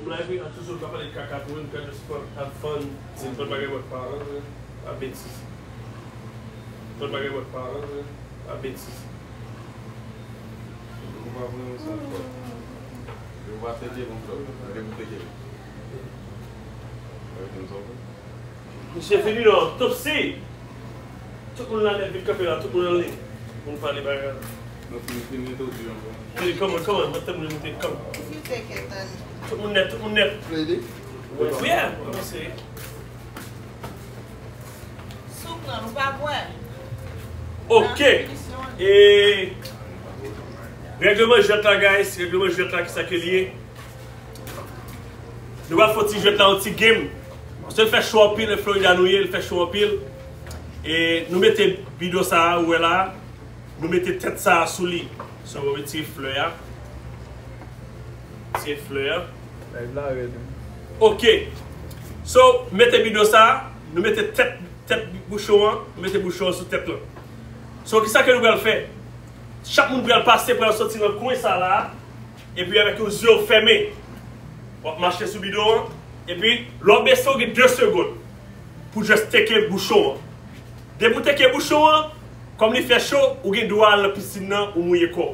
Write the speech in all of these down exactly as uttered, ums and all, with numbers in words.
Live, wi, an toujou ka pale kaka pou mwen, ka just fun, have fun. Se fun bagay mwen pa, a betiz. Fun bagay mwen pa, a betiz. Ou pa pran yon san fò. Yo pa teke yon flò. Yo te pou teke. Misye fini non, Topsy. Tout moun la nèt vin kanpe la, tout moun anliy. Moun pale bagay la. Nou fin, fin entwodui ankò. Hey, come on, come on, mwen te moun moute, come on. If you take it, then Tout moun nèt, tout moun nèt. Ready? Yeah, kòmanse. Si w pran, nou pa bwè. Ok. E règleman jwèt la, guys, règleman jwèt la, kisa ke li ye? Nou pral fè yon ti jwèt la, yon ti game. Paske l fè cho anpil, e Florida nou ye, l fè cho anpil. E nou mete bidon sa a, ou wè la, nou mete tèt sa a sou li. So, mwen retire flè a. Retire flè a. Live la rèd wi. Ok. So, mete bidon sa a, nou mete tèt, tèt bouchon an, nou mete bouchon an sou tèt lan. So, kisa ke nou pral fè? Chak moun pral pase, pral soti nan kwen sa la, epi avèk yon zye w fèmen, w ap mache sou bidon an, epi lè w bese, w gen de segonn pou just teke bouchon an. Depi w teke bouchon an, kòm li fè cho, ou gen dwa al nan pisin nan, ou mouye kò w.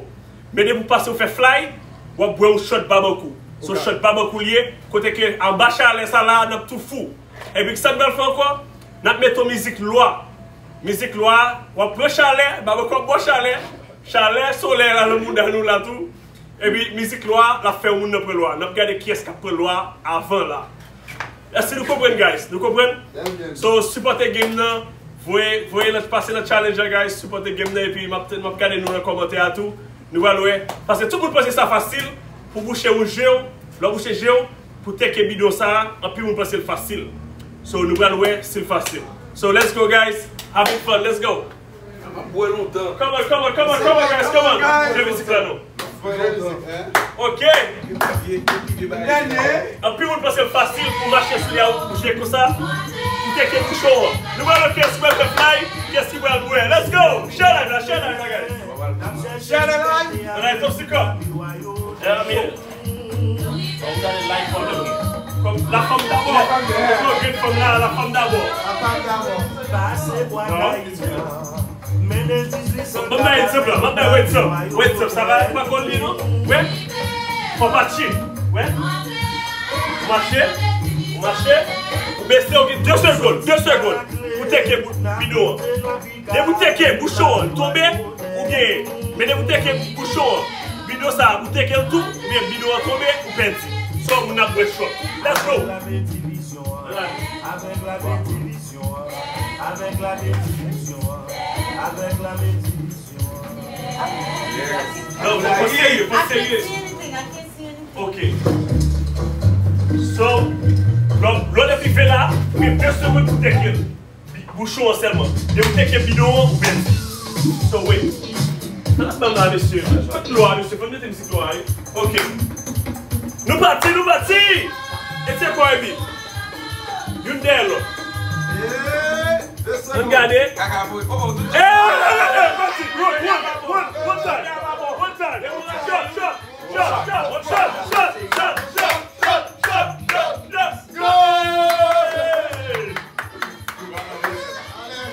Men depi w pase, w fè fly, w ap bwè yon shot babankou. Se yon shot babankou l ye, kote ke anba chalè sa la, n ap tou fou. Epi kisa n pral fè ankò? N ap mete yon mizik lwa. Mizik lwa, w ap pran chalè, babankou ap ba w chalè, chalè solèy la nan mouda nou la tou. Epi mizik lwa, l ap fè yon moun nan pran lwa. N ap gade kiyès k ap pran lwa avan la. Èske nou konprann, guys? Nou konprann? So, sipòte game nan, voye, voye nan, pase nan challenge la, guys. Sipòte game nan, epi m ap, m ap gade nou nan kòmantè a tou. Nou pral wè. Paske tout moun panse sa fasil pou bouche yon je w. Lè w bouche je w, pou teke bidon sa a, anpil moun panse l fasil. So, nou pral wè si l fasil. So, let's go, guys. Having fun, let's go. M ap bwè lontan. Come on, come on, come on, come on, guys, come on. Jwe mizik la, non. Ok. Anpil moun panse l fasil pou mache sou li a, ou bouje konsa. Ou teke bouchon an. Nou pral wè kiyès ki pral fè fly, kiyès ki pral bwè. Let's go. Share live la, share live la, guys. Share live. Live top sikò. Yeah, man. Ou gade live pwoblèm. Kòm la fanm dabò. Yo, gen fanm la, la fanm dabò. La fanm dabò. Non. Ban m bay egzanp la, ban m bay egzanp. Egzap, sa pa, pa kòl li non. Wè. Fò mache. Wè. Mache. Mache. Ou bese, ou gen de segonn, de segonn. Ou teke bou-, bidon an. Depi w teke bouchon an, l tonbe, ou genyen. Men depi w teke bouchon an, bidon sa a, ou teke l tou, oubyen bidon an tonbe, ou pèdi. So, moun ap bwè shot. Let's go! Non, non, fò serye, fò serye. Ok. So, lò, lò depi ve la, ou gen de segonn pou teke l. Bi-, bouchon an sèlman. Depi w teke bidon an, ou pèdi. So, wait. Sa n ap tann la, mesye? Kot lwa, mesye? Fò n mete mizik lwa a, wi. Ok. Nou pati, nou pati! E se kwa, epi? Youn dèyè lòt. Ann gade. Hey, hey, hey, hey, pati. One, one, one, one time. One time. Shot, shot, shot, shot, shot, shot, shot, shot, shot, shot, shot. Let's go!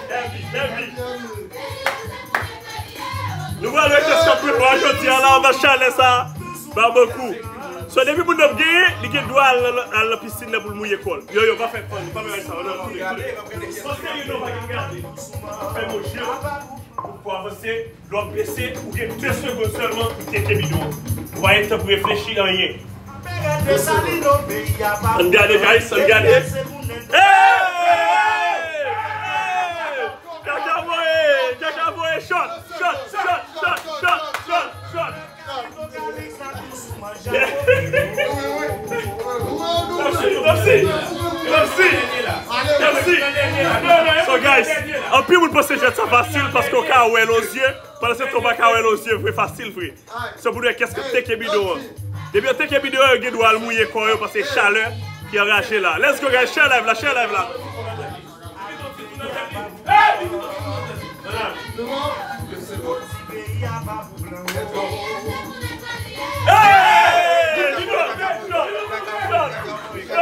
Heavy, heavy. Nou pral wè kiyès k ap pran lwa jodi a la, anba chalè sa. Babankou. So, depi moun nan ap genyen, li gen dwa al nan, al nan pisin nan pou l mouye kò l. Yo, yo, pa fè fò, pa fè sa, non, koute, koute. Fò serye non, pa gen gade. Fè bon je w pou avanse. Lè w ap bese, ou gen de segonn sèlman pou teke bidon an. Ou pa gen tan pou reflechi anyen. Ann gade, guys, ann gade. Hey! Hey! Kaka voye, kaka voye, shot, shot, shot. Mèsi, mèsi, mèsi, mèsi. So, guys, anpil moun panse jwèt sa fasil paske w ka wè l ozye, pandan se tan w pa ka wè l ozye vre, fasil vre. Se pou nou wè kiyès k ap teke bidon an. Depi yo teke bidon an, yo gen dwa al mouye kò yo paske chalè ki anraje la. Let's go, guys, share live la, share live la. Hey!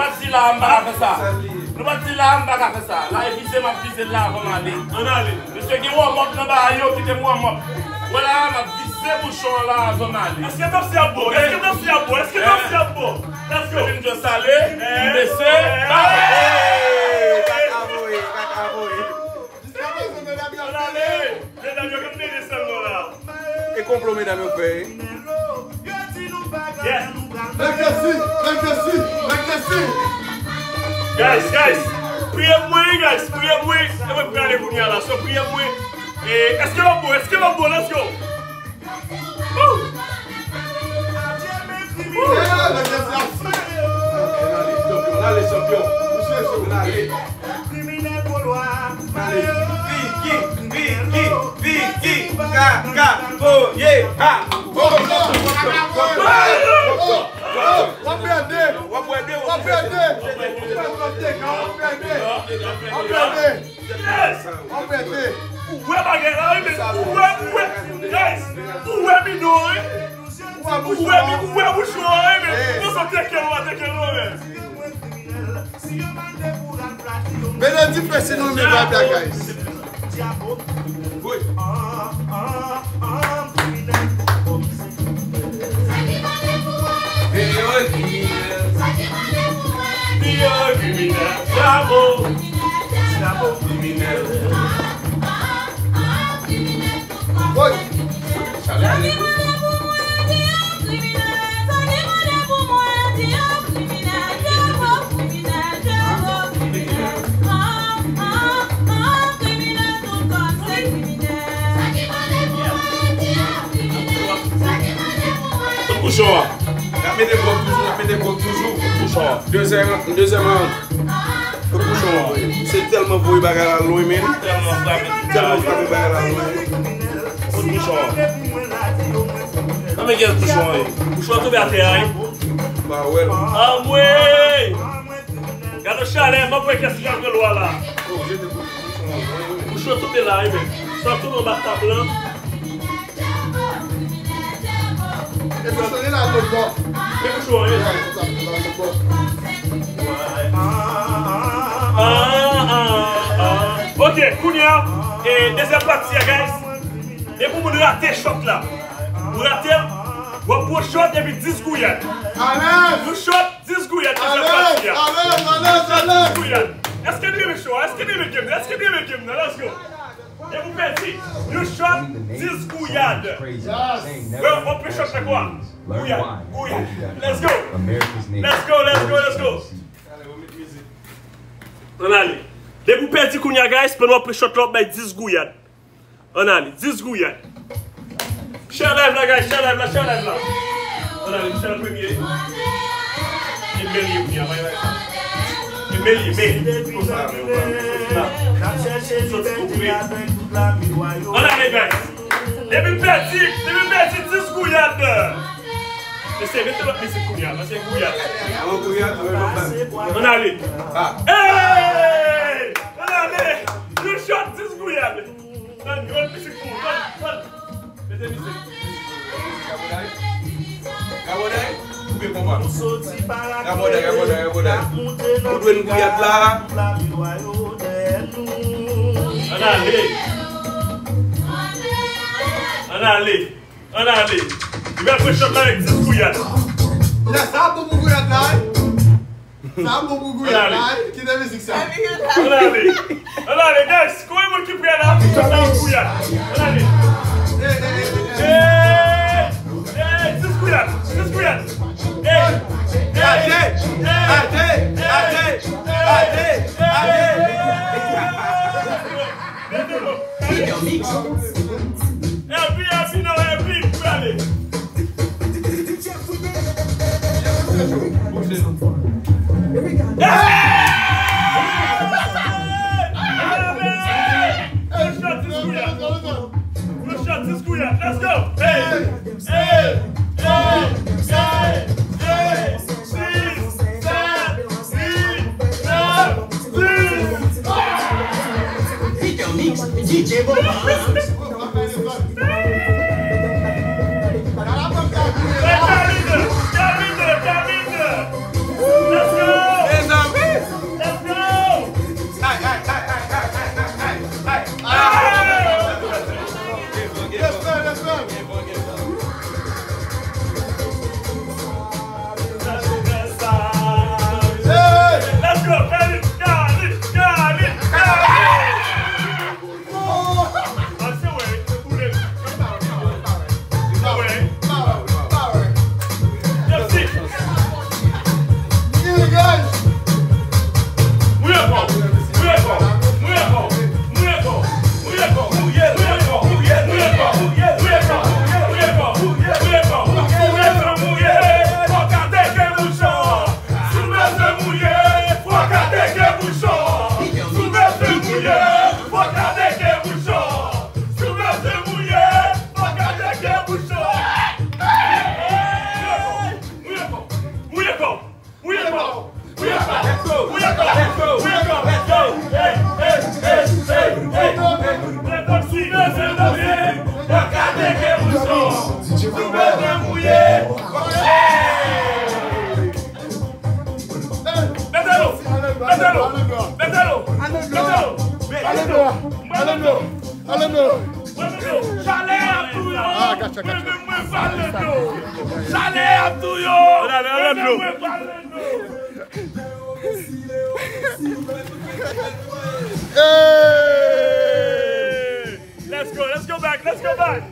pa di la, m pa ka fè sa. Nou pa di la, m pa ka fè sa. La, e vize, m ap vize la avan m ale. Ann ale. Mesye, gen warm up nan bagay yo, kite m warm up. Wè la, m ap vize bouchon an la avan m ale. Èske Topsy ap bon? Èske Topsy ap bon? Èske Topsy ap bon? Let's go. Mesye, m just ale, m bese, bye. Hey! Kaka voye, kaka voye. Ann ale. Medam yo, gad mele sèlman la. E konplo medam yo fè, wi. Yes. Nèg desi, nèg desi, nèg desi. Guys, guys, priye pou mwen, guys, priye pou mwen. E mwen prale kounye a la, so priye pou mwen. E, èske l ap bon? Èske l ap bon? Let's go. Woo! Woo! Ann ale, chanpyon, ann ale, chanpyon. Ann ale. Kriminèl Kolwa. Ann ale. Vicky, Vicky, Vicky, Kaka, voye, ha. W ap pèdi. W ap pèdi. Anpède! Anpède! Anpède! Anpède! Yes! Anpède! Ou wè bagay la, wi, men ou wè, ou wè, guys, ou wè bidon, wi. Ou wè bouchon an, wi, men ou wè bouchon an, wi, men ou konsantre ke nou atake nou, men. Benedife si nou renmen vibe la, guys. Deyò kriminèl. Deyò kriminèl. Dyabo. Dyabo kriminèl. Woy. Kout bouchon an. N ap mete gwòg toujou, n ap mete gwòg toujou. Kout bouchon an. Dezyèm, dezyèm round. Kout bouchon an. Se tèlman voye bagay la lwen, men. Tèlman frape. Tèlman frape bagay la lwen. Kout bouchon an. Nan men kiyès bouchon an ye? Bouchon an tonbe atè a, wi. Pa wè l. Anmwey! Gade chalè, m ap wè kiyès ki ka pran lwa la. Oh, jete bouchon an. Bouchon an tonbe la, wi, men. Sa tonbe anba tab lan. E bouchon an la lòt bò. E bouchon an, wi. Ah, ah, ah. Ok, kounye a, e, dezyèm pati a, guys. Depi yon moun rate shot la, ou rate l, w ap pran shot epi dis gouyad. Alèz! Yon shot, dis gouyad, dezyèm pati a. Alèz, alèz, alèz, alèz! Dis gouyad. Èske nou renmen show a? Èske nou renmen game nan? Èske nou renmen game nan? Let's go! Depi w pèdi, yon shot, dis gouyad. Yes. Bro, w ap pran shot la kwa? Gouyad, gouyad. Let's go! Let's go, let's go, let's go! Ann ale. Depi w pèdi kounye a, guys, pandan w ap pran shot la, w ap bay dis gouyad. Ann ale, dis gouyad. Share live la, guys, share live la, share live la. Ann ale, m share premye. E men li ye kounye a, bay, bay. E men li ye, men. Konsa, men, konsa. Soti tou pre. Ann ale, guys. Depi m pèdi, depi m pèdi dis gouyad. Mesye, mete lòt mizik kounye a, paske gouyad. An gouyad, mwen, mwen, mwen. Ann ale. Ah. Hey! Ann ale. Yon shot, dis gouyad. Tann, yon mizik pou ou, tann, tann. Mete mizik. Gabonay. Gabonay. Koupe konpa. Gabonay, gabonay, gabonay. Ou dwe n gouyad la. Ann ale. Ann ale. Ann ale. Li pral pran shot la avèk dis gouyad. Lè sa bon pou gouyad la, wi. Sa bon pou gouyad la, wi. Kite mizik sa. Ann ale. Ann ale, guys. Konbyen moun ki prè la pou shot la avèk gouyad? Ann ale. Hey! Hey! Dis gouyad. Dis gouyad. Hey! Hey! Hey! Hey! Hey! L P, L P, non, L P, prale. Hey! Hey! Hey! Let's go! Hey! Hey! Hey! Hey! Sis, sèt, uit, nèf, dis. Beat Mix, D J Boba. Hey, Carlito, Carlito, Carlito. Let's go. Let's go. Ay, ay, ay. Yes, sir, yes, sir. Hey! Let's go, Khalid, Khalid, Khalid, Khalid. Mete dlo! Mete dlo! Mete dlo! Mete dlo! Mete dlo! Mete dlo! Chalè ap touye w! Ah, gacha, gacha. Mwen menm mwen pale dlo! Chalè ap touye w! Mwen menm mwen pale dlo! Hey! Let's go, let's go back, let's go back!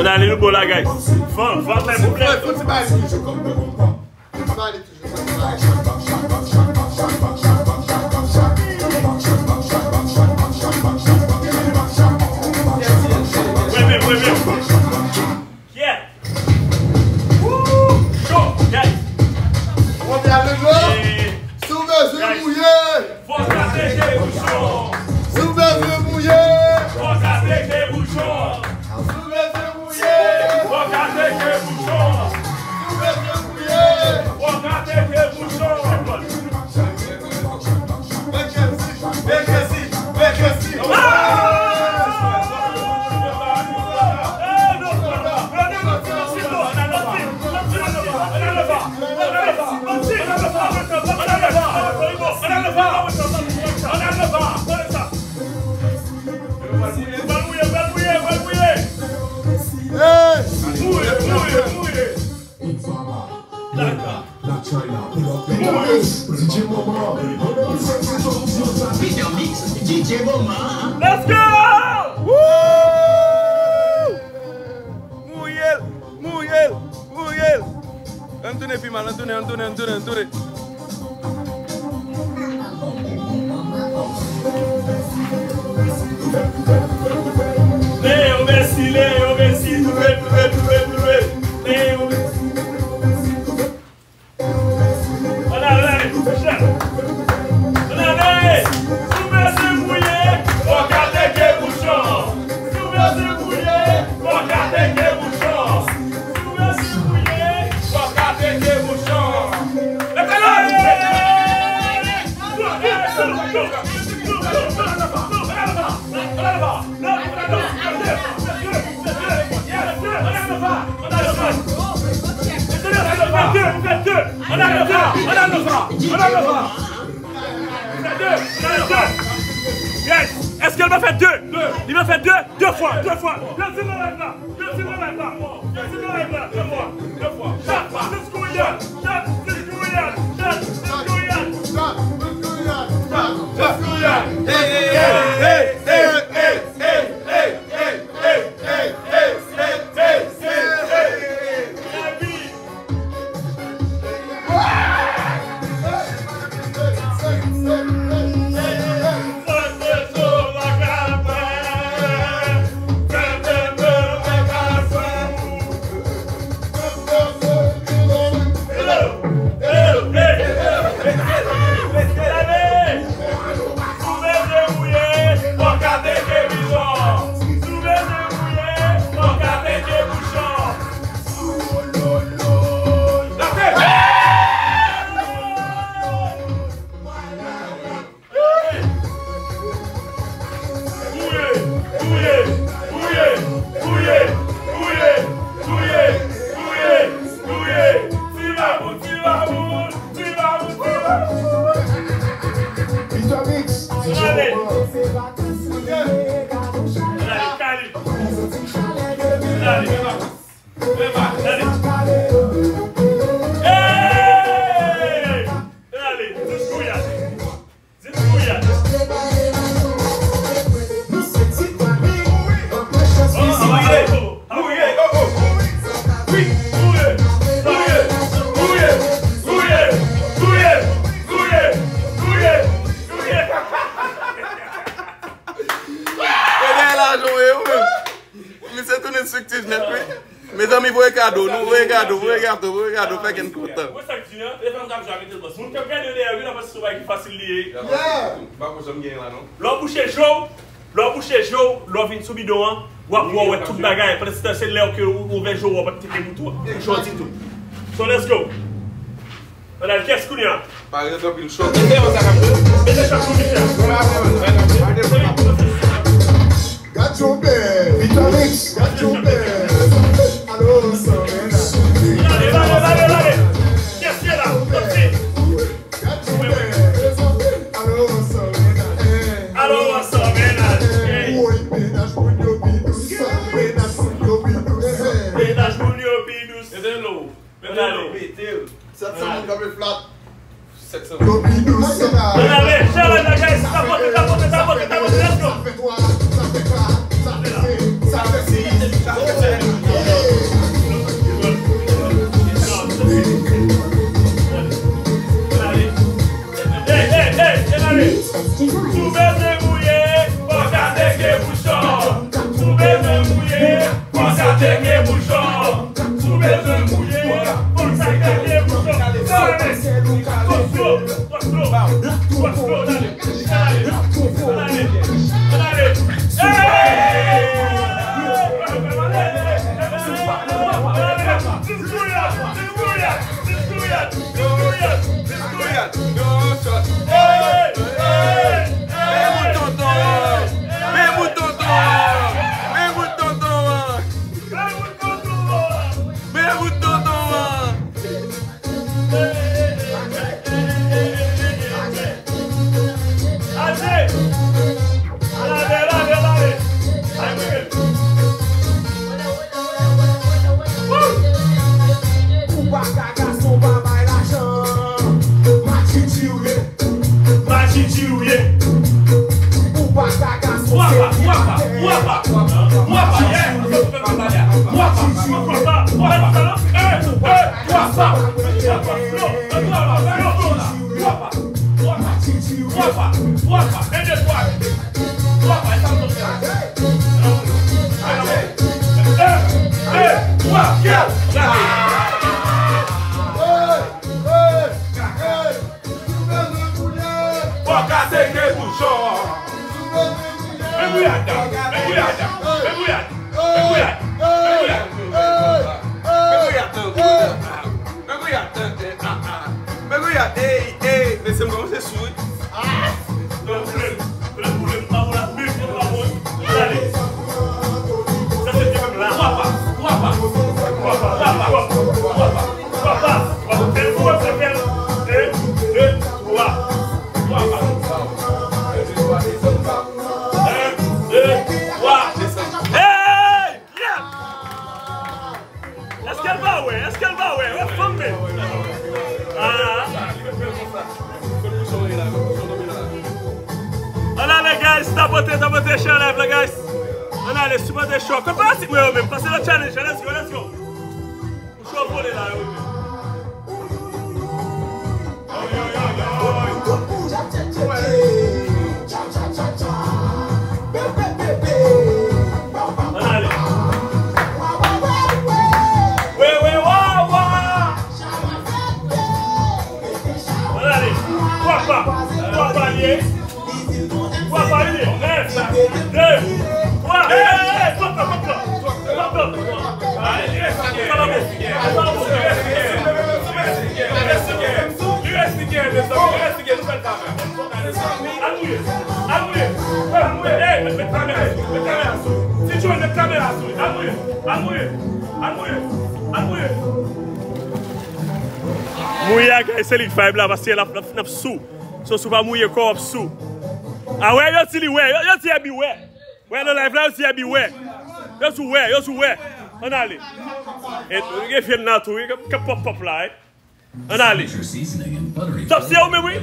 Ann ale nou bò la, guys. Van, van fè pwoblèm. Premye, premye. Kyèt. Woo! Cho, guys. Premye avèk yo. Si w bezwen mouye. Fòk atake bouchon. Si w bezwen mouye. Fòk atake bouchon. Si w bezwen mouye. Fòk atake bouchon. Si w bezwen mouye. Fòk atake bouchon. Hey! Mouye, mouye, mouye. Big Mama, Mega, Blac Chyna, pull up, Mega Mix, D J Mama. Peter Mix, D J Mama. Let's go! Woo! Mouye l, mouye l, mouye l. Ann tounen pi mal, ann tounen, ann tounen, ann tounen, ann tounen. Leo Messi, Leo Messi, toupe, toupe, toupe, toupe. Leo Messi, Leo Messi, toupe. Ann ale, ann ale, ann ale. Si w bezwen mouye, fòk atake bouchon. Si w bezwen mouye, fòk atake bouchon. Si w bezwen mouye, fòk atake bouchon. Leve la! Yes! Èske l va fè de? Li va fè de? De fwa, de fwa. Yo, tire live la. Yo, tire live la. Yo, tire live la. De fwa, de fwa. Shot, Miss Guyane. Shot, Miss Guyane. Shot, Miss Guyane. Shot, Miss Guyane. Hey, hey, hey. Peter Mix, D J Mama. Misye tounen striktiv nèt, wi. Mezanmi, voye kado, nou voye kado, voye gato, voye gato, fè kèn kontan. Wè sa k di a? Telefòn m t ap jwe a, mete l bò. Moun k ap gade yo dèyè, wi, nan pase sou bagay ki fasil li ye. Yeah! M pa ko janm genyen la, non. Lè w bouche je w, lè w bouche je w, lè w vin sou bidon an, w ap wè, w wè tout bagay. Pandan se tan, se lè w ke ou ouvè je w, w ap teke pou tou, pou je w di tou. So, let's go. Ann al, kiyès kounye a? Parèt anpil chòk. Mete yon sa k ap jwe. Mete chòk sou Michel. Ann al, ann al, ann al. Flat. Sèt san. Ann ale, challenge la, guys. Tapote, tapote, tapote, tapote. Let's go. Hey, hey, hey, ann ale. Si w bezwen mouye, fò w ka seke bouchon. Si w bezwen mouye, fò w ka seke bouchon. Si w bezwen mouye, fò w ka seke bouchon. Ann ale. Go slow, go slow, go slow, ann ale. Ann ale, ann ale, ann ale. Hey! Ann ale. Ann ale. Ann ale. Hey! Hey! Men bout tonton an! Men bout tonton an! Men bout tonton an! Men bout tonton an! Aje! Ann ale, ann ale, ann ale! Ann ale! Ou pa ka gason pa bay lajan. Matjidji ou ye. Matjidji ou ye. Ou pa ka gason. Wapa, wapa, wapa. Wapa, yeah. Wapa, wapa, wapa. Wapa, wapa. Wapa, wapa. Wapa, wapa. Wapa, wapa. Wapa, e de twa. Wapa, e sa m fè la. Fò w ka seke bouchon. Men gouyad la, men gouyad la, men gouyad, men gouyad, men gouyad, men gouyad. Men gouyad, men gouyad, men gouyad, ey, ey, mesye m kòmanse sou wi. Non, boule m, boule m, pa bon la, men, men, pa bon. Gade. Sa se te menm la. Wapa, wapa, wapa, wapa, wapa, wapa, wapa. Fè l pou wè sa fè l. De, de, twa. Wapa. En, de, twa. Hey! Yeah! Èske l pa wè? Èske l pa wè? Wè fanm men. Ah. Ann ale, guys, tapote, tapote, share live la, guys. Ann ale, sipòte show. Kote fanatik mwen yo menm? Pase nan challenge, let's go, let's go. Pou show vole la, yo menm. Ann ale. Wè, wè, wa, wa. Ann ale. Twa pa. Twa pa li ye. Twa pa li ye. En, de, twa. Hey, hey, hey, stop, stop, stop, stop. Stop, stop. Sa pa bon. Sa pa bon. Li respekte, mezanmi, li respekte, nou fè l pa mal. Al mouye, al mouye, al mouye. Ey, met, met kamera, met kamera sou li. Ti Joe, met kamera sou li. Al mouye, al mouye, al mouye, al mouye. Mouye a, guys, se li k vibe la, paske l ap, l ap, l ap sou. So, si w pa mouye kò w, w ap sou. A wè, yo di li wè, yo, yo di Herbie wè. Wè nan live la, yo di Herbie wè. Yo di w wè, yo di w wè. Ann ale. E, gen vye n la tou, wi, k ap, k ap pòp pòp la, wi. Ann ale. Top, se ou menm, wi.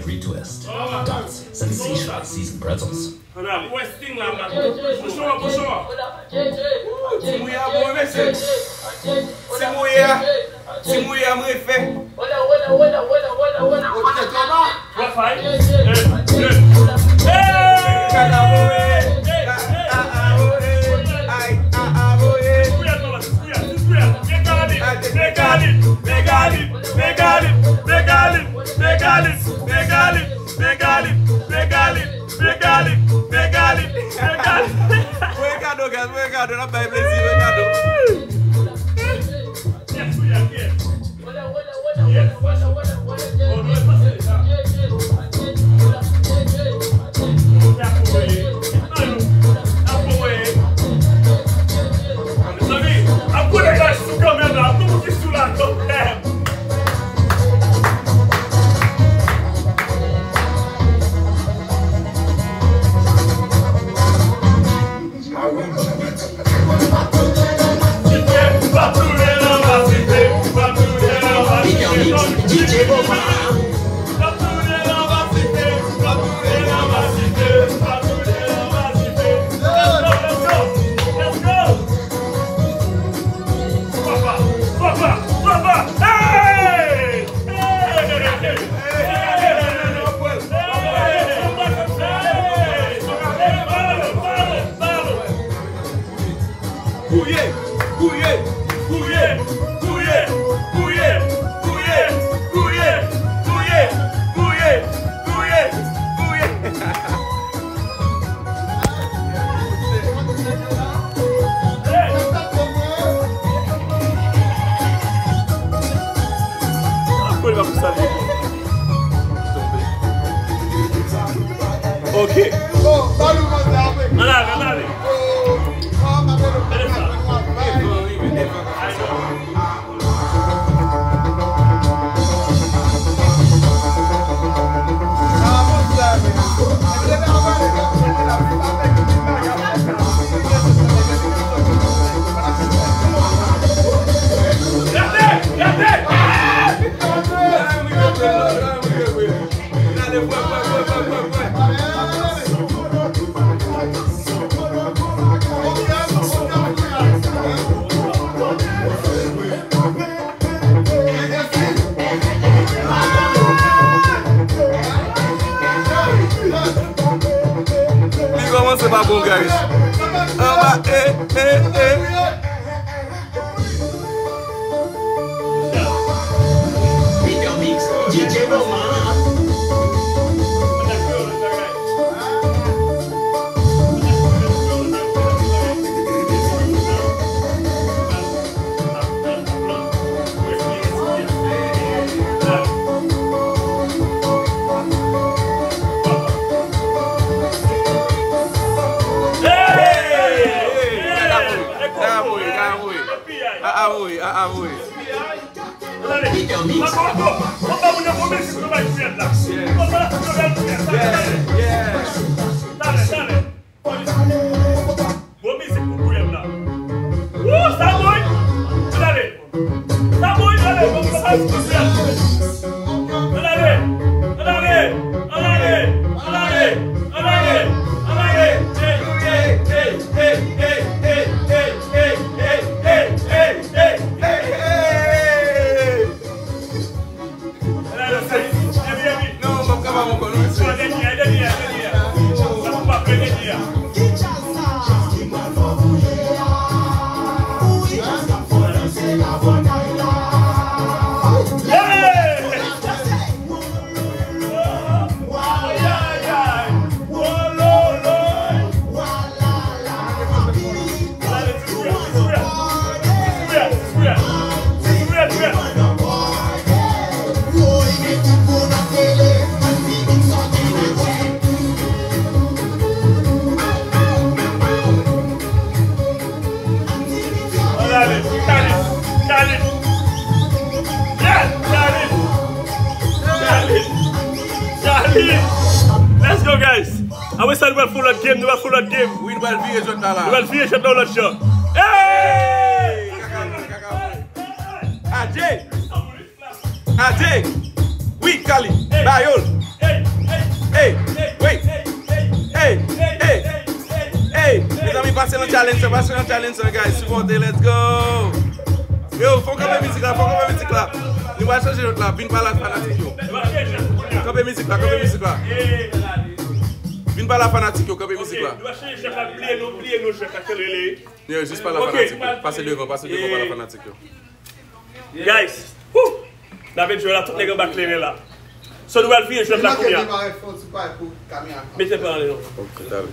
Ann ale. Wè Sting la, man. Bouchon an, bouchon an. Ti mouye a bon, wi, mesye. Ti mouye a. Ti mouye a, m refè. Ou tèt anba. Twa fay. En, de. Hey! Hey! Hey! Ay, a, a, voye. Kouyad, kouyad, kouyad. Megalit, megalit, megalit, megalit, megalit, megalit, megalit, megalit, megalit, megalit, megalit, megalit. Voye kado, guys, voye kado, n ap bay plezi, voye kado. Yes, kouyad, yes. Ok. Ann ale, ann ale. Gade sa. Li kòmanse pa bon, guys. Anba, eh, eh, eh. Bon mizik pou Gouyad la. Woo, sa bon wi. Ann ale. Sa bon wi, ale. Bon, bon, bon, bon, ann ale. Ann ale. Ann ale. Ann ale. Ann ale. Ann ale. Hey, hey, hey. Non, m p ap kapab ankò non, mesye. Let's go, guys. Apre sa, nou pral fè yon lòt game, nou pral fè yon lòt game. Wi, nou pral vire jwèt la, la. Nou pral vire jwèt la yon lòt jan. Hey! Adje! Adje! Wi, Kali! Ba yo l! Hey! Wi! Hey! Hey! Hey! Mezanmi, pase nan challenge sa, pase nan challenge sa, guys. Sipòte, let's go! Yo, fò kanpe mizik la, fò kanpe mizik la. Nou pral chanje jwèt la, vin pale ak fanatik yo. Kanpe mizik la, kanpe mizik la. Vin pale a fanatik yo, kanpe mizik la. Nou va chanje jwèt la, bliye non, bliye non jwèt la, kèl rele. Yo, jis pale a fanatik yo. Pase devan, pase devan, pale a fanatik yo. Guys, woo! N ap jwe la, tout nèg anba kleren la. So, nou pral vire jwèt la kounye a. Mete pa anlè non. Ok, talè.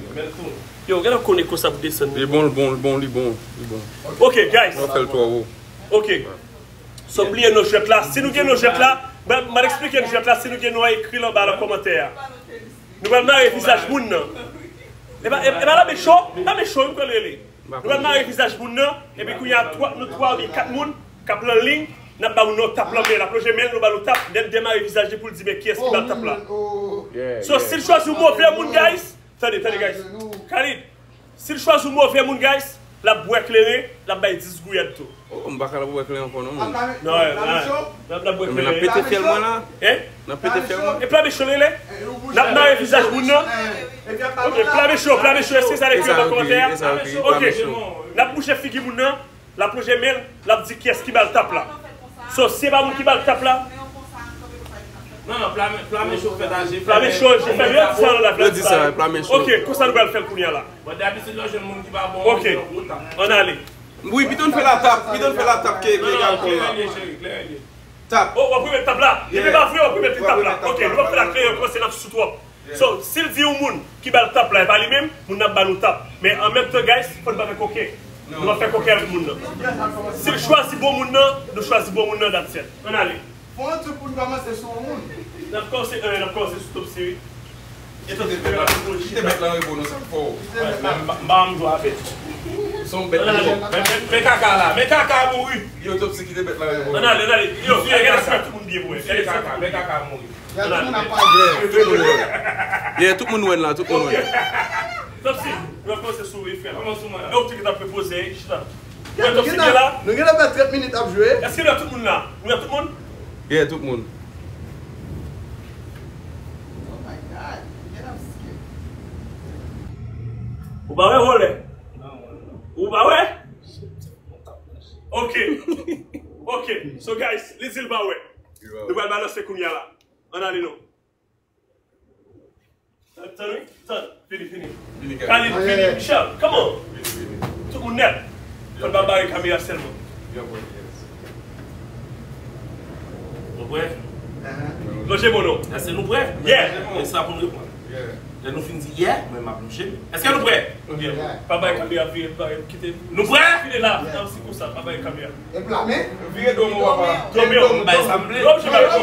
Yo, gade konnen konsa pou desann. Li bon, li bon, li bon, li bon, li bon. Ok, guys. Nou fè l twò wo. Ok. So, bliye non jwèt la. Si nou gen non jwèt la, m, m al eksplike n jwèt la. Si nou gen non an, ekri l anba nan kòmantè a. Nou pral mare vizaj moun nan. E pa, e, e pa Labe Cho? Labe Cho, wi, m kwè l rele. Nou pral mare vizaj moun nan, epi kounye a, twa, nou twa oubyen kat moun k ap lan liy, n ap ba moun nan tap lan men, l ap lonje men l, nou ba l yon tap, lè n demare vizaj li pou l di men kiyès ki ba l tap la. So, si l chwazi yon move moun, guys, tande, tande, guys. Khalid, si l chwazi yon move moun, guys, l ap bwè kleren, l ap bay dis gouyad tou. Oh, m pa ka bwè kleren ankò non, moun. Non, non, non, l ap bwè kleren. Men n ap pete fyèl mwen la. Hein? N ap pete fyèl mwen. E pla me cho l rele? N ap mare vizaj moun nan. Ok, pla me cho, pla me cho, èske sa l ekri anba kòmantè a? Ok. N ap bouche figi moun nan, l ap lonje men l, l ap di kiyès ki ba l tap la. So, si se pa moun ki ba l tap la, Non, non, pla men, pla men cho fèt a je fèmen. Pla men cho, je fèmen. Yo di sa nan live la. Yo di sa, pla men cho. Ok, konsa nou pral fè l kounye a la. Bon, dabitid, lè w jwenn moun ki pa bon, ok, ou nan gwo tap. Ann ale. Wi, pito n fè la tap, pito n fè la tap ke, ke kalkòl la. Kleren li ye, cheri, kleren li ye. Tap. Oh, w ap remèt tap la. Li pa vre, w ap remèt li tap la. Ok, nou p ap fè la kleren, kòmanse n ap sou twòp. So, si l di yon moun ki ba l tap la, e pa li menm, moun nan ap ba nou tap. Men an menm tan, guys, fò n pa fè koken. Nou p ap fè koken avèk moun nan. Si l chwazi bon moun nan, nou chwazi bon moun nan, that's it. Ann ale. Fò n di pou n kòmanse sou yon moun. N ap kòmanse, eh, n ap kòmanse sou Top Seri. E tande, Kite bèt lan repo non, sa k fè w. M pa m jwe a bèt. Se yon bèt li ye. Men kaka la, men kaka a mouri. Li otopsi, kite bèt lan repo. Ann ale, ann ale. Yo, gade sa, tout moun byen bwè. Gade kaka, men kaka a mouri. Ann ale. Yeah, tout moun wè. Yeah, tout moun wè la, tout moun wè. Otopsi, nou ap kòmanse sou ou, frè. Kòmanse sou mwen. Donk, ou te gentan repoze, chita. Yeah, nou gentan, nou gentan fè trant minit ap jwe. Èske nou wè tout moun la? Nou wè tout moun? Yeah, tout moun. Oh my God. Get up, Skip. Ou pa wè vòlè? Ou pa wè? Ok. Ok. So, guys, li di l pa wè. Nou pral balanse kounye a la. Ann ale non. Tann, tann, wi. Tann. Fini, fini. Vini, Khalid. Khalid, vini. Michel, come on. Vini, vini. Tout moun nèt. Fò n pa bare kamera sèlman. Yo, bro, yes. Nou prè? Lonje men w non. Èske nou prè? Yeah. E sa pou n reponn. Yeah. Lè nou fin di yeah, mwen m ap lonje men. Èske nou prè? Ok. Pa bay kamera vire, pa kite. Nou prè? Vire la, nan ti kou sa, pa bay kamera. Epi la men? Vire do men w, papa. Do men w. M bay sa m vle. Do men w,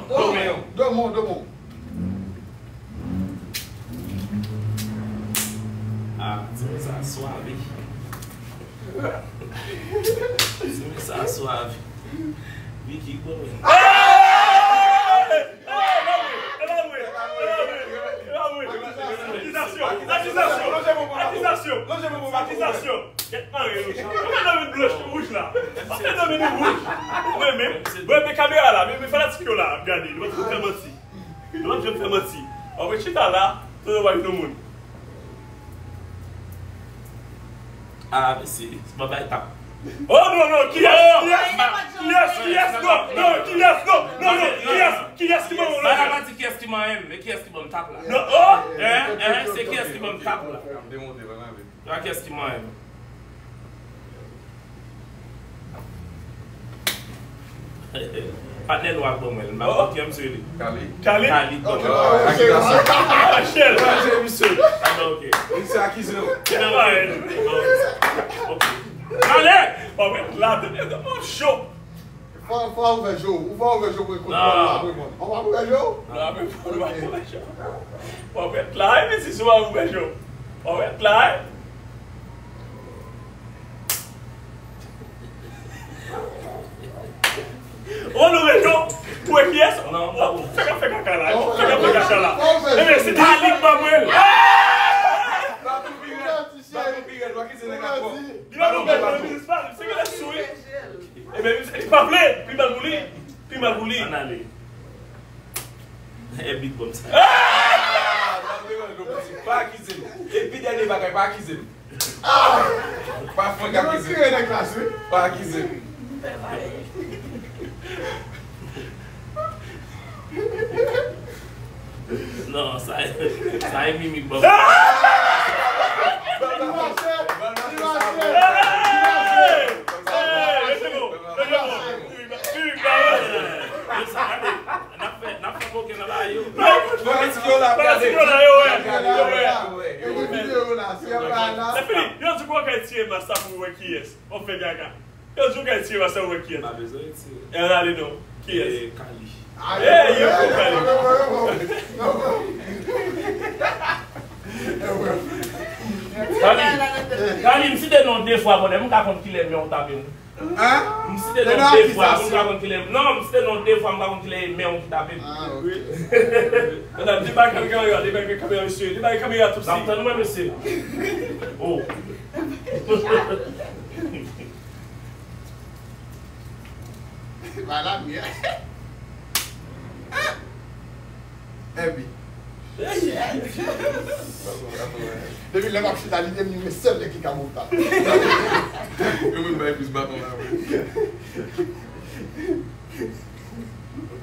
do men w. Do men w, do men w. Ah, ti moun sa swave. Ti moun sa swave. Vicky, bon. Akizasyon! Akizasyon! Akizasyon! Akizasyon! Kèt mare nou. Ou fè nan men blanch, wouj la. Ou fè nan men nou wouj. Ou menm menm. Bon, men kamera la, men, men fanatik yo la ap gade. Nou pa t fè manti. Nou pa t janm fè manti. W ap ret chita la, tann w pa jwenn yon moun. Ah, mesye, se pa bay tap. Oh, non, non, kiyès? Kiyès? Kiyès? Kiyès? Non, non, kiyès? Non, non, non, kiyès? Kiyès ki ban w lonje? Sa pa di kiyès ki manyen m, men kiyès ki ban m tap la. Non, oh! Hein, hein, se kiyès ki ban m tap la. Demonte, ban m ale. Sa kiyès ki manyen m? Patnè nou ak ban mwen, m pa konn ki m sou li. Kali. Kali? Kali, ban mwen. Akizasyon. Ah, shit. Mwen se misye. Ah, ok. Misye akize w. Kèt mare. Ok. Ale! Bon, men, la, tande, tande, cho. Fò, fò ouvè je w. Ou fò ouvè je w pou kontwòl la apre mwen. Ou pa ouvè je w? Non, apre mwen, ou pa ouvè je w. Ou ap ret la, wi, mesye, si w pa ouvè je w. Ou ap ret la, wi. Ou nou ret, non? Ou wè kiyès? Non, non. Fè k ap fè kaka la. Fè k ap fè kaka la. Ebyen, se Kali k ban mwen l. Li pa nou bèl nan biznis pa li, se genlè sou, wi. Ebyen, li pa vle, pi mal pou li. Pi mal pou li. Ann ale. E big bòm sa. Ah! Pa akize m. Epi dènye bagay, pa akize m. Ah! Pa fè akize m. Pa akize m. Non, sa, sa e mimik bòm. N ap fè, n ap fè koken nan la yo. Fanatik yo la, gade. Yo fini. Yo di w kay tire mas la pou wè kiyès. W ap fè gaga. Yo di w kay tire mas la pou wè kiyès. Pa bezwen retire. E ale non. Kiyès? E, Kali. Ey, yo, Kali. Kali, Kali, m site non de fwa, brother. M ka konn kilè men w tape m. Hein? M site non de fwa, m pa konn kilè. Non, m site non de fwa, m pa konn kilè men w ki tape m. Ah, ok. Madam, debake kamera, debake kamera, mesye, debake kamera, tout. N ap tann mwen, mesye. Oh. Malad, wi. Epi. Depi lè m ap chita, li te m li men sèl nèg ki ka monta. Yo menm bay plis baton la vre.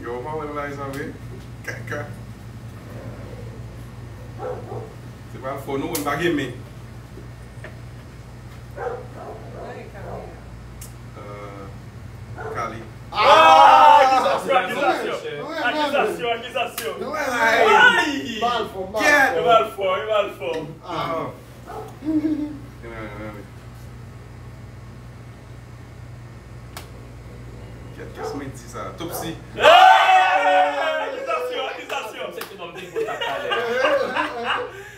Yo pa wè l la sa vre. Kaka. Se pa fò nou, m pa gen men. Euh, Kali. Ah! Akizasyon, akizasyon. Akizasyon, akizasyon. Ay! Mal fò, mal fò. Mal fò, mal fò. Ah. Kèt, kès mwen di sa? Topsy. Hey! Akizasyon, akizasyon. Se te ban m pi gwo tap talè.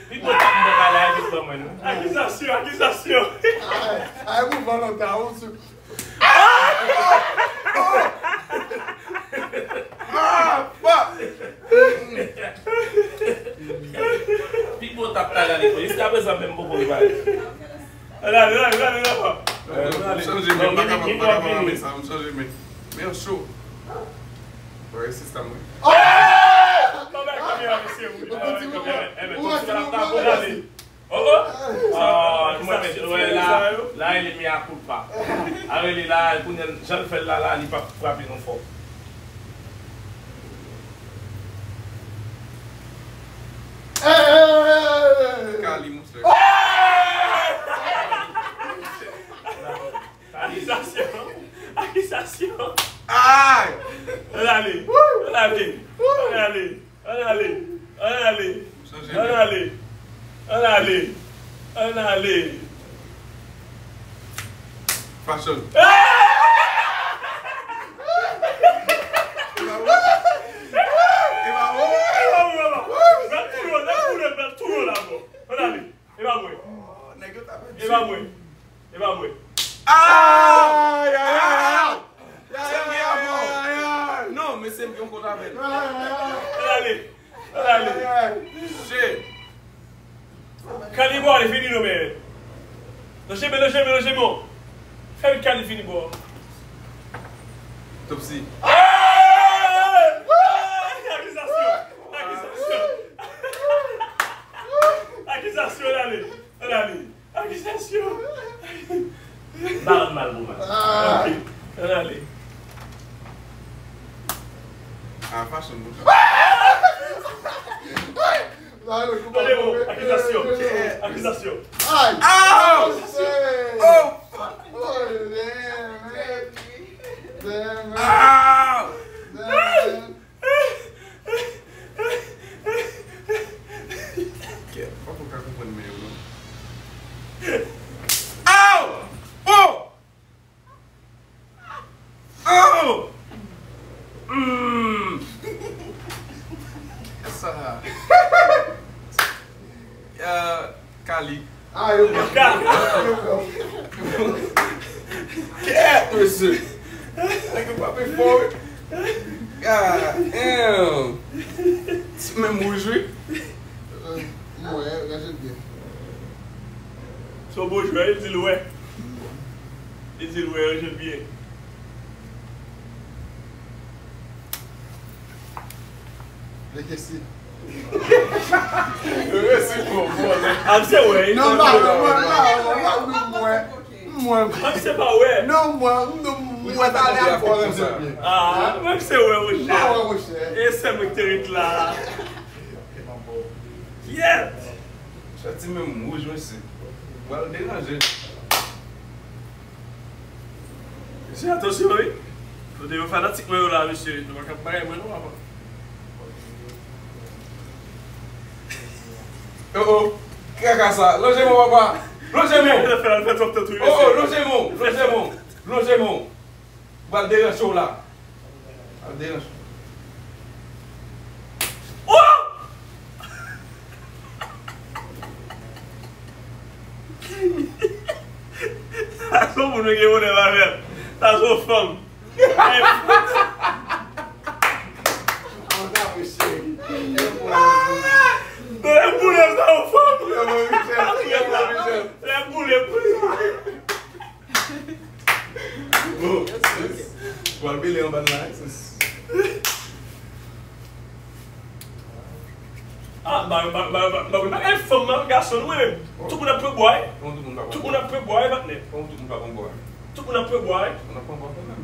Pi gwo tap mwen talè a jis ban mwen nou. Akizasyon, akizasyon. Ay, ay, pou Valentin, ou sou. Ah, fuck! Pi gwo tap talè a li fè. Jiska prezan menm poko rive. Ann ale, ann ale, ann ale, ann ale. M chanje men, m pa kapab, m pa kapab avèk sa, m chanje men. Men yo cho. Bagay sistèm mwen. Ann bay kamera mesye wi. Ann bay kamera. Enben, tout sa ap ta bon ale. Oh oh. Ah, mwen mèt wè la, la e li mea culpa. A rele la, kounye a jan l fè l la, la, li p ap frape nou fò. Kali, monchè. Akizasyon! Akizasyon! Ay! Ann ale! Ann ale! Ann ale! Ann ale! Ann ale! Ann ale! Ann ale! Ann ale! Fashion. E pa mwen. E pa mwen. E pa mwen. Ay, ay, ay, ay. Non, mesye, m gen yon kont avè l. Ann ale. Ann ale. Shit. Kalibò, li fini non, men. Lonje men, lonje men, lonje men. Fè vit, Kali fini bò. Topsy. Akizasyon. Akizasyon. Akizasyon, ann ale. Ann ale. Akizasyon. Ba l mal pou mal. Ok. Ann ale. Ah, fashion, mwen. Tande bon, akizasyon. Akizasyon. Ay! Oh! Shit! Oh! Oh, damn, man. Damn, man. Ah! Damn, man. Kèt, pa pou ka konprann men yo non. Oh! Oh! Oh! Mm. Sa. Ya, Kali. Ah, yo. Kèt, mesye. Nèg yo frape fò wi. God damn. Ti menm wouj wi. Mwen, ranje byen. Se yon bon jwè, li di l wè. Li di l wè, ranje byen. Resi. Resi bon, bon. Ah, se wè. Non, pa, non, non, non, mwen. Mwen. Ah, se pa wè. Non, mwen, mwen, mwen, ta lè a fò ranje byen. Ah, mwen se wè, monchè. Pa wè, monchè. E sè mwen ki te ret la. Kyèt! Sa ti menm wouj, mesye. Pral deranje. Mesye, atansyon, wi. Kote yo fanatik mwen yo la, mesye. Nou pa ka bagay mwen, non, papa. Oh, oh. Kaka sa. Lonje men, papa. Lonje men. Fè, fè, fè twòp tèt, wi, Oh, oh, mesye. lonje men. Lonje men. Lonje men. Pral deranje w la. Pral deranje. Sa se yon moun mwen gen pwoblèm avè l. Sa se yon fanm. Lè boule sa yon fanm. Lè boule. Bon, sis. Pral bele anba la, sis. Ah, ba, ba, ba, ba, ba, ba, e fanm nan, gason, nou menm. Tout moun ap pran bwa, wi. Tout moun ap pran bwa, wi, patnè. Kòman tout moun pa pran bwa? Tout moun ap pran bwa, wi. Tout moun ap pran bwa kanmenm.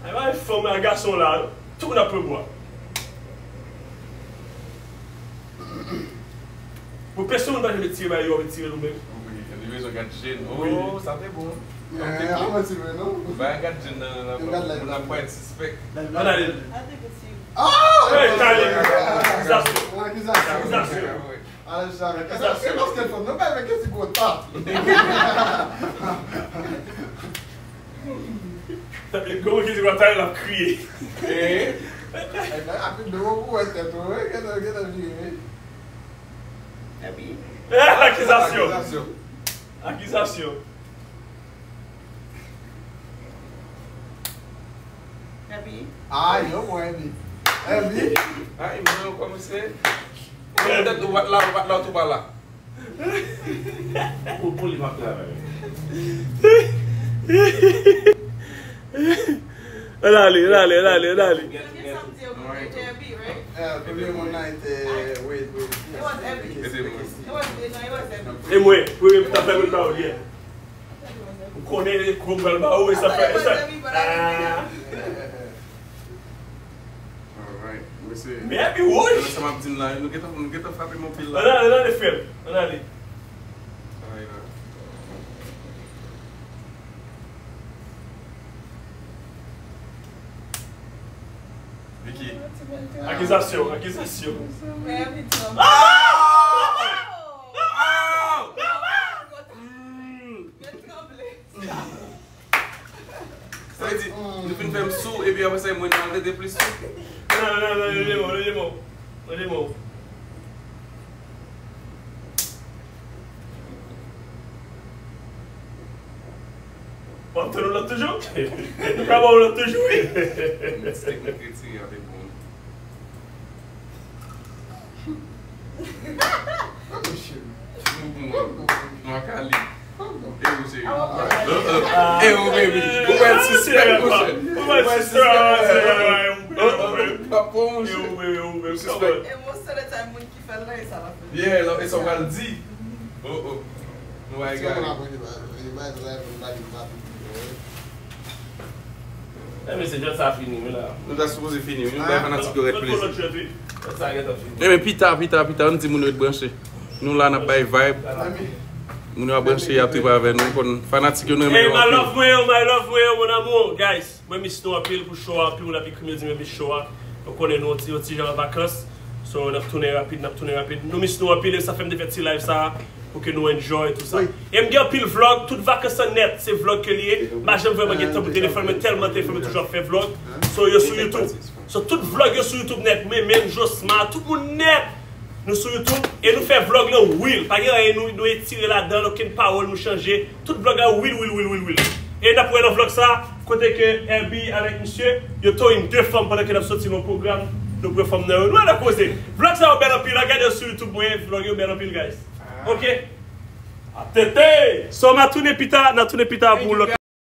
Ay, ba, e fanm nan, gason la, tout moun ap pran bwa. Pou pèsonn moun pa janm tire bay yo, ap tire nou menm. Wi, li bezwen gad je n. Oh, sa te bon. Eh, avan ti men non. Ba gad je n nan nan Yo gad la, moun ap kwè sispèk. Ann ale. Ah! Hey, Kali. Akizasyon. Akizasyon. Akizasyon. Ale sa. Akizasyon. Paske fanm nan pa vle kèsi gwo tap. Kòman ki di batay la kriye? Eh? Apil de mo pou wè tèt ou, wi. Gade, gade vire, wi. Epi? Eh, akizasyon. Akizasyon. Akizasyon. Epi? Ah, yo, mwen, epi. Epi? Ah, mwen, kòmanse. Mwen, tèt ou pa t la, ou pa t la, ou tou pa la. Pou, pou li pa travay. Ann ale, ann ale, ann ale, ann ale. Premye moun nan te, wait, wait. It was Abby. It was, no, it was Abby. E mwen, premye moun ta fè moun ba ou, yeah. Ou konnen kou m pral ba ou, e sa fè, e sa. Ah. Alright. Mesye, men Abby wouj. Sa m ap di n la, nou gentan, nou gentan frape m anpil la. Ann ale, ann ale, frè m. Ann ale. Ay, la. Vicky. Akizasyon, akizasyon. Men Abby twò. Ah! Ah! Mm. Sa vle di, nou fin fè m sou, epi apre sa, mwen, mwen rete plis sou. Non, non, non, non, li bon, li bon. Li bon. W ap tann yon lòt toujou? Nou ka ba w lòt toujou, wi. Mistik mwen retire avèk bon. Mwen ka li. E ou, cheri? E ou, baby? Ou wè l sispèk, monchè. Ou wè l sispèk, monchè. Ou pa pran, monchè. Ou sispèk. E most of the time, moun ki fè l la, e sa l ap fè. Yeah, e sa w pral di. Oh, oh. Nou pa egare. Ebyen, se jwèt sa fini, wi la. Nou ta sipoze fini, wi. Nou bay fanatik yo rèt plezi. Jwèt sa gentan fini. Ebyen, pita, pita, pita, ann di moun yo ret branche. Nou la, n ap bay vibe. Moun yo ap branche, y ap tripe avè nou. Konn fanatik yo, nou renmen yo anpil. Hey, my love mwen yo, my love mwen yo, mon amour, guys. Mwen miss nou anpil pou show a, anpil moun ap ekri m, yo di m yo miss show a. Nou konnen nou yon ti, yon ti jan an vakans. So, n ap tounen rapid, n ap tounen rapid. Nou miss nou anpil, e sa fè m te fè ti live sa a, pou ke nou enjoy tout sa. Wi. E m gen anpil vlog, tout vakans lan nèt, se vlog ke li ye. M pa janm vrèman gen tan pou telefòn mwen, tèlman telefòn mwen toujou ap fè vlog. So, yo sou YouTube. So, tout vlog yo sou YouTube nèt. Mwen menm, Josma, tout moun nèt. Nou sou YouTube e nou fè vlog lan real. Pa gen anyen nou, nou etire ladan l, okenn pawòl nou chanje. Tout vlog la real, real, real, real, real. E n ap wè nan vlog sa, kote ke Herby avèk misye, yo touye de fanm pandan ke n ap soti nan pwogram, nou pran fanm nan yo. Nou wè nan koze. Vlog sa yo bèl anpil, al gade yo sou YouTube mwen, vlog yo bèl anpil, guys. Ok? A tete! So, m a tounen pita, n a tounen pita pou lòt